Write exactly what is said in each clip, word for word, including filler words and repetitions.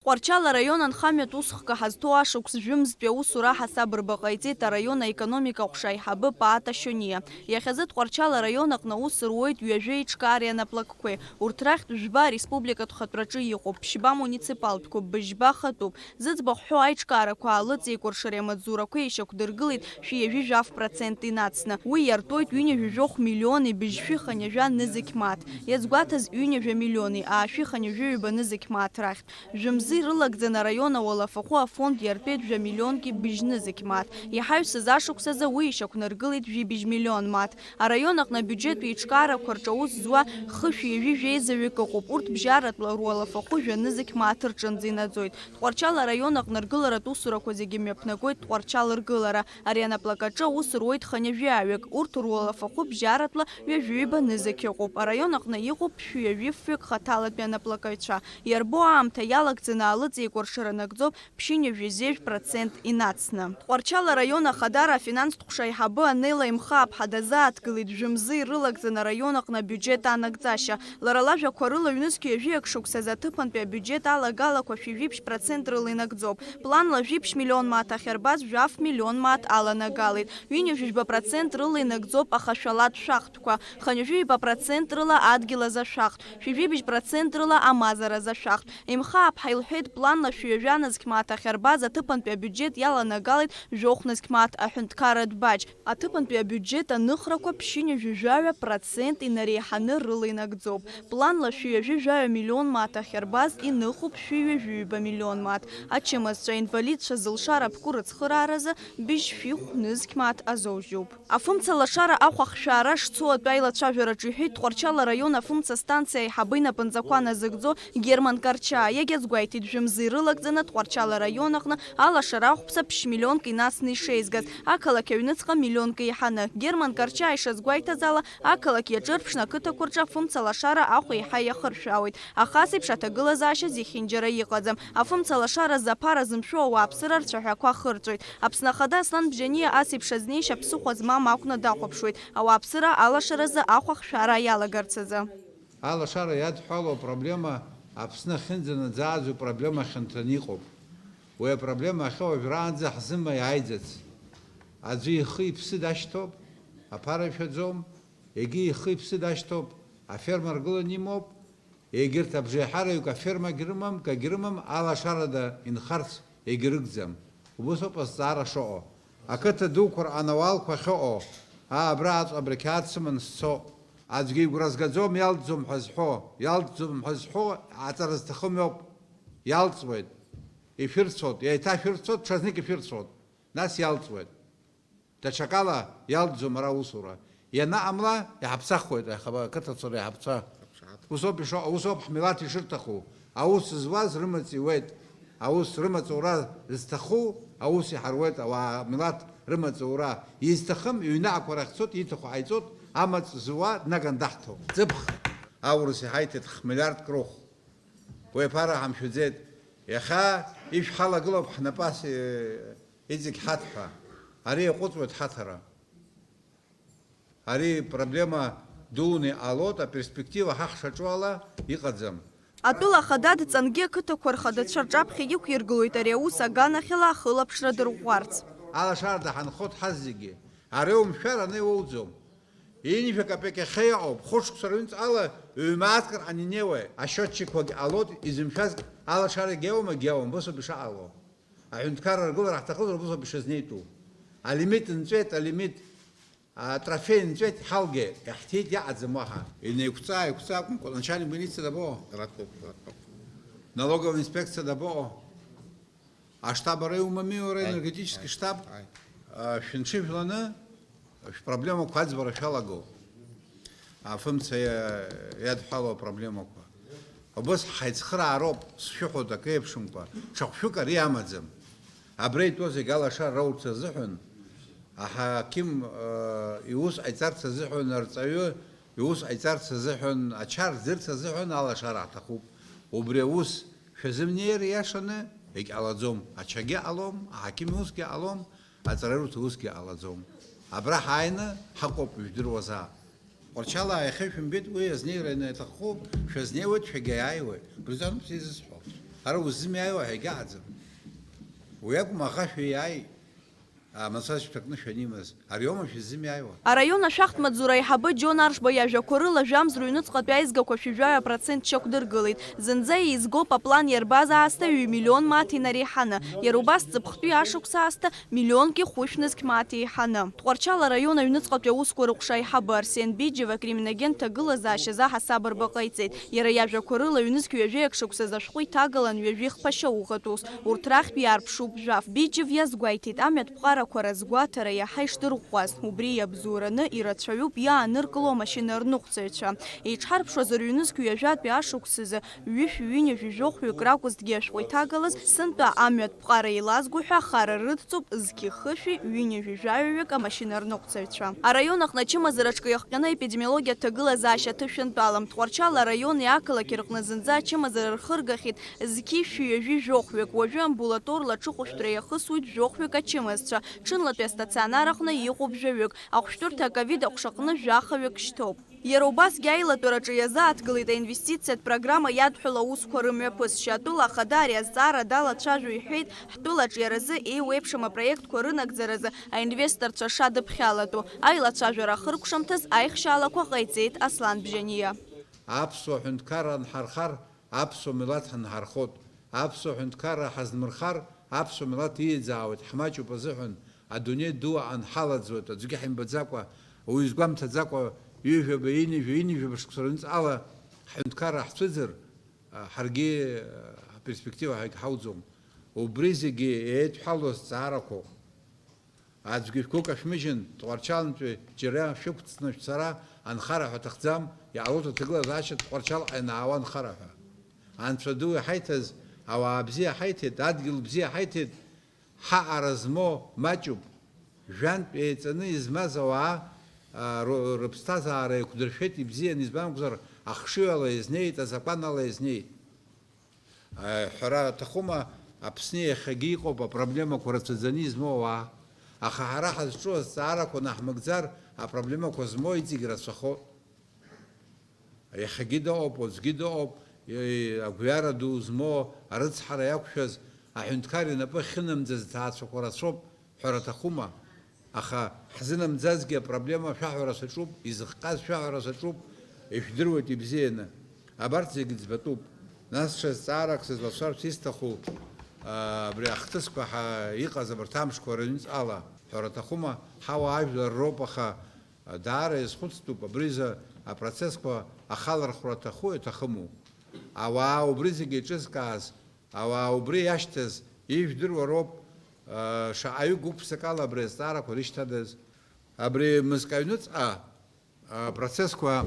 Тҟәарчал араион анхамҩатә усхка ҳазҭоу ашықәс жәымзтәи аусура аҳасабырба ҟаиҵеит араион аекономика ҟәша аиҳабы Паата Шьониа. Иахьазы Тҟәарчал араион аҟны аус руеит ҩажәа еиҿкаареи анаплакқәеи. Урҭ рахьтә жәба ареспубликатә хатәраҿы иҟоуп, ԥшьба муниципалтәқәоуп, быжьба ахатәуп. Зыӡбахә ҳәоу аиҿкаарақәа алыҵеиқәыршареи амаҵзурақәеи ишьақәдыргылеит шәи ҩажәи жәаф процент инацны. Уи иартуеит ҩынҩажәи жәохә миллиони быжьшәи хынҩажәа нызқь мааҭ. Иазгәаҭаз ҩынҩажәа миллиони аашәи хынҩажәи ҩба нызқь мааҭ рахьтә. Жәымзи рылагӡаны араион ауалафахәы афонд иартәеит жәа миллионки быжь нызқь мааҭ. Иҳаҩсыз ашықәсазы уи ишьақәнаргылеит жәибжь миллион мааҭ. Араион аҟны абиуџьеттә еиҿкаарақәа рҿы аус зуа хышәи ҩажәи жәеизаҩык ыҟоуп. Урҭ бжьаратәла руалафахәы жәа нызқь мааҭ рҿынӡа инаӡоит. Тҟәарчал араион аҟны аргыларатә усурақәа зегьы мҩаԥнагоит Тҟәарчал ргылара. Ари анаплакаҿы аус руеит хынҩажәаҩык. Урҭ руалафахәы бжьаратәла ҩажәи ҩба нызқь ыҟоуп. Араион аҟны иҟоуп ԥшьҩажәи фҩык хаҭалатәи анаплакаҩцәа. Иарбоу аамҭа иалагӡаны алыҵеикәыршара нагӡоуп ԥшьынҩажәи зежә процент инацны. Тҟәарчал араион ахадара афинанстә ҟәша аиҳабы Анела Имхааԥҳа дазааҭгылеит, жәымзи рылагӡаны араион аҟны абиуџьет анагӡашьа. Лара лажәақәа рыла, ҩнызқь ҩажәиак шықәсазы аҭыԥантәи абиуџьет алагалақәа шәи жәиԥшь процент рыла инагӡоуп. Планла жәиԥшь миллион мааҭ ахьарбаз жәаф миллион мааҭ аланагалеит. Ҩынҩажәи жәба процент рыла инагӡоуп ахашәалатә шәахтәқәа, хынҩажәи ҩба процент рыла адгьыл азы ашәахтә, шәи жәибжь процент рыла амазара азы ашәахтә. Имхааԥҳа илҳәеит, планла шәи ҩажәа нызқь мааҭ ахьарбаз аҭыԥантәи абиуџьет иаланагалеит жәохә нызқь мааҭ аҳәынҭқарратә баџь. Аҭыԥантәи абиуџьет аныхрақәа ԥшьынҩажәи жәаҩа процент инареиҳаны рыла инагӡоуп. Планла шәи ҩажәи жәаҩа миллион мааҭ ахьарбаз иныхуп шәи ҩажәи ҩба миллион мааҭ. Ачымазцәа, аинвалидцәа зылшара абкур ацхырааразы быжь шәихә нызқь мааҭ азоужьуп. Афымца лашара ахә ахшәаара шцо атәы аилацәажәараҿы иҳәеит Тҟәарчал араион афымца станциа аиҳабы инапынҵақәа назыгӡо Герман Карчаа. Иагьазгәеиҭеит, жәымзи рылагӡаны Тҟәарчал араион аҟны алашара ахәԥса ԥшь миллионк инацны ишеизгаз, ақалақь аҩныҵҟа миллионк еиҳаны. Герман Карчаа ишазгәеиҭаз ала, ақалақь иаҿырԥшны ақыҭақәа рҿы афымца лашара ахә еиҳа иахыршәаауеит. Аха ас еиԥш аҭагылазаашьа зехьынџьара иҟаӡам. Афымца лашара азы аԥара зымшәо ауааԥсыра рцәаҳәақәа хырҵәоит. Аԥсны Ахада Аслан Бжьаниа ас еиԥш азнеишьа ԥсыхәа змам акәны дахәаԥшуеит, ауааԥсыра алашаразы ахә ахшәара иалагарц азы. Алашара иадҳәалоу апроблема Аԥсны ахьынӡанаӡааӡо проблема хьанҭаны иҟоуп. Уи апроблема ахьа уажәраанӡа ҳзымаиааиӡац. Аӡәы ихы-иԥсы дашьҭоуп, аԥара ишәаӡом, егьи ихы-иԥсы дашьҭоуп, аферма ргыланы имоуп, егьырҭ абжеиҳараҩык афермагь рымам, кагь рымам, алашарада инхарц егьрыгӡам. Убыс ауп азҵаара шыҟоу. Ақыҭа дуқәа рҟан ауалқәа ахьыҟоу, аа, абра аҵ-, абри ақьаад сыман сцо. Аӡәгьы игәра згаӡом, иалҵӡом ҳәа зҳәо, иалҵӡом ҳәа зҳәо аҵара зҭахым иоуп. Иалҵуеит, ишәырцәоит, еиҭашәырцәоит, ҽазнык ишәырцәоит, нас иалҵуеит. Даҽакала иалҵӡом ара аусура. Ианаҟамла, иҳаԥсахуеит, аиҳабы-, ақыҭацәа реиҳабцәа. Ус ауп ишо-, ус ауп ҳмилаҭ ишырҭаху. Аус зуаз рымаҵ иуеит. Аус рымаҵ ура зҭаху, аус иҳаруеит. Ауаа милаҭ рымаҵ ура изҭахым, иҩны ақәара ахьцот, ииҭаху ҟаиҵот, амаҵ зуа днаган даҳҭо. Ҵыԥх аурыс иҳаиҭеит хмиллиардк рыхә. Уи аԥара ҳамшәаӡеит. Иахьа ишәҳалагылоуп ҳнапы ас, э, иҵегь ҳаҭ ҳәа. Ари иаҟәыҵуеит ҳаҭара. Ари проблема дуны иҟалоит, аперспектива ҳа ҳшаҿу ала иҟаӡам. Атәыла ахада дҵангьы ақыҭақәа рхадацәа рҿаԥхьа иқәиргылоит ари аус аганахьала ахылаԥшра дырӷәӷәарц. Алашара даҳанхоит ҳазегьы. Ари умшәар аны иуоуӡом. Ҩынҩажәа капеик иахьа иҟоуп, хәышықәса рҩынҵҟала ҩ-мааҭк рҟан инеиуеит. Ашьотчикқәагь ҟалоит, изымшәаз алашарагьы иауам, агьиауам, убасоуп ишаҟало. Аҳәынҭқарра аргылара ҳҭахызар, убасоуп ишазнеитәу. Алимит нҵәеит, алимит, атрофеи нҵәеит, ҳалгеит, иаҳҭеит, иаҟаӡам уаҳа. Инеиқәҵа-ааиқәҵа акәымкәа, начальник милициа дабаҟоу? Налоговая инспекциа дабаҟоу? Аштаб ара иумами, уара, аи, енергетический аи, штаб? Аи. А, шәынҽыжәланы шәпроблемақәа аӡбара шәалаго. Афымца иа-, иадҳәалоу апроблемақәа. Убыс ҳаицхыраароуп, сшәыҳәоит акы еиԥшымкәа. Ҽа хәшәык ари амаӡам. Абра итәоу зегь алашара раурц азыҳәан, аҳақьым, а, иус ҟаиҵарц азыҳәан, арҵаҩы иус ҟаиҵарц азыҳәан, ача рӡырц азыҳәан алашара ҳҭахуп. Убри аус шәазымнеир иашаны, егьҟалаӡом. Ачагьы ҟалом, аҳақьым иусгьы ҟалом, аҵараҩырҭа усгьы ҟалаӡом. Абра ҳааины ҳаҟоуп, ижәдыруазаап. Тҟәарчалаа иахьа шәымбеит, уи азнеира ианаҭаххо, шәазнеиуеит, шәагьааиуеит. Убри азоуп сизысҳәо. Ара узымиааиуа ҳәа егьаҟаӡам. Уи акәым, аӷа шәиааи, амацәаз шәҭакны шәанимаз. Ари аума шәызымиааиуа? Араион ашәахтә маҵзура аиҳабы Џьон Аршба иажәақәа рыла, жәамз рыҩныҵҟатәи аизгақәа шәи жәаҩа процент шьақәдыргылеит. Зынӡа еизгоуп аплан иарбаз аасҭа ҩ-миллион маҭ инареиҳаны. Иара убас ҵыԥхтәи ашықәс аасҭа миллионки хәышә нызқь маҭ еиҳаны. Тҟәарчал араион аҩныҵҟатәи аусқәа рыҟәша аиҳабы Арсен Биџьева акриминогентә ҭагылазаашьазы аҳасабырба ҟаиҵеит. Иара иажәақәа рыла, ҩнызқь ҩажәеи акы шықәсазы ашәҟәы иҭагалан ҩажәи хԥа шьауӷатә ус, урҭ рахьтә иаарԥшуп жәаф. Биџьев иазгәеиҭеит, амҩатә ԥҟарақәа разгәаҭара иаҳа ишдырӷәӷәаз, убри иабзоураны ирацәаҩуп иааныркыло амашьына рныҟәцаҩцәа. Еиҿҳарԥшуазар, ҩнызқь ҩажәатәи ашықәсазы ҩышә ҩынҩажәи жәохәҩык ракәызҭгьы ашәҟәы иҭагалаз, сынтәа амҩатә ԥҟара еилазго ҳәа ахара рыдҵоуп, зқьи хышәи ҩынҩажәи жәаҩаҩык амашьына рныҟәцаҩцәа. Араион аҟны ачымазараҿгьы иахҟьаны аепидемиологиатә ҭагылазаашьа аҭышәынтәалам. Тҟәарчал араиони ақалақь рҟны зынӡа ачымазара рхыргахьеит зқьи шәи ҩажәи жәохәҩык, уажәы амбулаторла аҽыхәышәтәра иахысуеит жәохәҩык ачымазцәа, ҽынлатәи астационар аҟны иҟоуп жәаҩык, ахәшәтәырҭа аковид аҟәшаҟны жәахаҩык шьҭоуп. Иара убасгьы аилатәараҿы иазааҭгылеит аинвестициатә программа иадҳәало аусқәа рымҩаԥысшьа. Атәыла ахада ари азҵаара далацәажәо иҳәеит, ҳтәылаҿ иаразы еиуеиԥшым апроектқәа рынагӡаразы аинвесторцәа шадыԥхьалатәу. Аилацәажәара ахыркәшамҭаз аихшьаалақәа ҟаиҵеит Аслан Бжьаниа. Аԥсуа ҳәынҭқарра анҳархар, аԥсуа милаҭ ҳанҳархоит. Аԥсуа ҳәынҭқарра ҳазнмырхар, аԥсуа милаҭ ииаӡаауеит, ҳмаҷуп азыҳәан, адунеи ду анҳалаӡуеит, аӡәгьы ҳимбаӡакәа, уаҩы изгәамҭаӡакәа, ҩажәаба, ҩынҩажәа, ҩынҩажәаба шықәса рыҩныҵҟала ҳҳәынҭқарра ҳцәыӡыр, ҳаргьы ҳперспектива ҳагьҳауӡом. Убри зегьы еидҳәалоу азҵаарақәоуп. Аӡәгьы шәгәы кашәмыжьын, Тҟәарчалнтәи џьара шәықәҵны шәцара анхара ҳәа аҭахӡам, иҟалоит аҭагылазаашьа Тҟәарчалҟа ианаауа анхара ҳәа. Анцәа ду иҳаиҭаз, ауаа бзиа ҳаиҭеит, адгьыл бзиа ҳаиҭеит, ҳаҟара змоу маҷуп. Жәантә еиҵаны измаз ауаа, а, ру-, рыԥсҭазаара еиқәдыршәеит, ибзиан, избан акәзар, ахшыҩ ала изнеит, азакәан ала изнеит. Ҳәара аҭахума, Аԥсны иахьагьы иҟоуп апроблемақәа рацәаӡаны измоу ауаа, аха ҳара ҳазҿу азҵаарақәа наҳмыгӡар, апроблемақәа змоу иҵегь рацәахоит. Иахьагьы дыҟоуп, уаҵәгьы дыҟоуп, и-, агәҩара ду змоу, арыцҳара иақәшәаз, аҳәынҭқар инапы ахьынамӡаз ҭаацәақәа рацәоуп. Ҳәара аҭахума? Аха ҳзынамӡазгьы апроблема шәаҳәара саҿуп, изыхҟьаз шәаҳәара саҿуп, ишәдыруеит ибзианы. Абарҭ зегьы ӡбатәуп. Нас ҽа зҵаарак сызлацәарц исҭаху, аа, абри ахҭысқәа ҳа-, иҟаз абарҭ амшқәа рыҩныҵҟала, ҳәара аҭахума, ҳауаажәлар роуп, аха даара иазхәыцтәуп абризы апроцессқәа ахалархәра аҭаху, иаҭахыму. Ауаа убри зегьы еиҿызкааз, ауаа убри иашьҭаз, ижәдыруа роуп, аа, шаҟаҩы гәык-ԥсыкала абри азҵаарақәа рышьҭадаз. Абри мызкы аҩныҵҟа, аа, процессқәа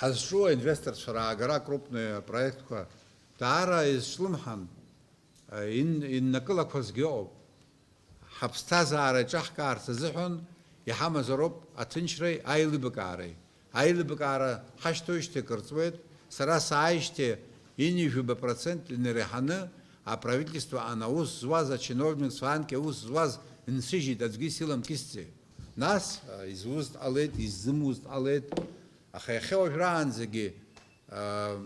ҳазҿу аинвесторцәа раагара, акрупные апроектқәа даара изҿлымҳан, аа, ин-, иннакылақәазгьы ыҟоуп. Ҳаԥсҭазаара еиҿаҳкаарц азыҳәан иҳамазароуп аҭынчреи аилибакаареи. Аилибакаара ҳашьҭоижьҭеи акыр ҵуеит, сара сааижьҭеи ҩынҩажәаба процент инареиҳаны аправительствоаҟны аус зуаз ачиновникцәа анкьа аус зуаз нсыжьит, аӡәгьы силамкьысӡеит. Нас, а, изуз ҟалеит, иззымуз ҟалеит, аха иахьа уажәраанӡагьы, а,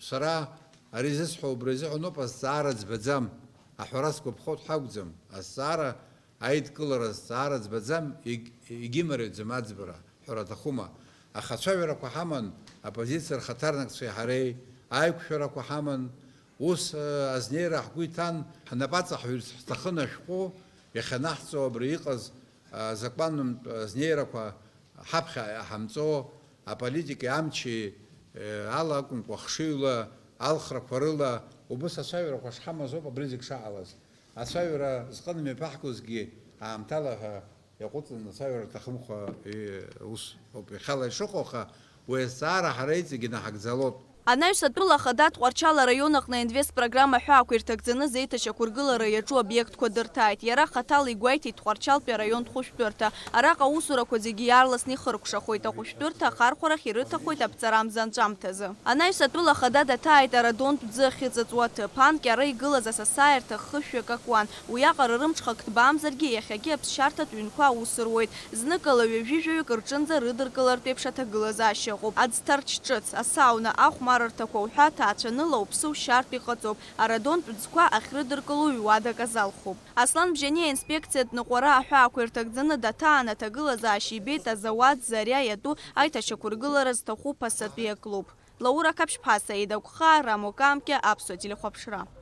Сара ари зысҳәо убри азыҳәаноуп, азҵаара ӡбаӡам, аҳәара сгәаԥхо дҳақәӡам, азҵаара, аидкылара азҵаара ӡбаӡам, егь-, егьимариаӡам аӡбара, ҳәара аҭахума. Аха ацәажәарақәа ҳаман, аппозициа рхаҭарнакцәеи ҳареи, аиқәшәарақәа ҳаман, ус, э, азнеира ҳгәы иҭан, ҳнапаҵаҳҩырц ҳҭахын ашәҟәы иахьанаҳҵо абри иҟаз, э, азакәаннтә азнеирақәа ҳаԥхьа иаҳамҵо, аполитикеи амчи, э, ала акәымкәа, хшыҩла, алхрақәа рыла, убыс ацәажәарақәа шҳамаз ауп абри зегь шаҳалаз. Ацәажәара зҟыны мҩаԥаҳгозгьы аамҭала ҳәа иаҟәыҵын, ацәажәара рҭахымкәа, э, ус ауп иахьала ишыҟоу, аха уи азҵаара ҳара иҵегь инаҳагӡалоит. Анаҩс атәыла ахада Тҟәарчал араион аҟны аинвестпрограмма ҳәа ақәирҭагӡаны зеиҭашьақәыргылара иаҿу обиектқәа дырҭааит. Иара хаҭала игәеиҭеит Тҟәарчалтәи араионтә хәышәтәырҭа. Араҟа аусурақәа зегьы иаарласны ихыркәшахоит, ахәышәтәырҭа ахархәарахь ирыҭахоит аԥҵарамза анҵәамҭазы. Анаҩс атәыла ахада даҭааит арадонтә ӡы ахьыҵыҵуа аҭыԥ. Анкьа ара игылаз асасааирҭа хышәҩык акуан. Уиаҟара рымҽхак ҭбаамзаргьы, иахьагьы аԥсшьарҭатә ҩнқәа аус руеит. Зныкала ҩажәи жәаҩык рҿынӡа рыдыркылартә еиԥш аҭагылазаашьа ыҟоуп. Аӡҭарч ҿыц, асауна, ахәмарра рҭақәа уҳәа ҭаацәаныла уԥсы ушьартә иҟаҵоуп, арадонтә ӡқәа ахьрыдыркыло ҩуадак азалхуп. Аслан Бжьаниа аинспекциатә ныҟәара аҳәаақәа ирҭагӡаны даҭаан аҭагылазаашьа ибеит азауад Зариа иатәу аиҭашьақәыргылара зҭаху ԥасатәи аклуб. Лаура Қаԥшьԥҳа, Саида Гәхаа, Рамо Камкьа, Аԥсуа телехәаԥшра.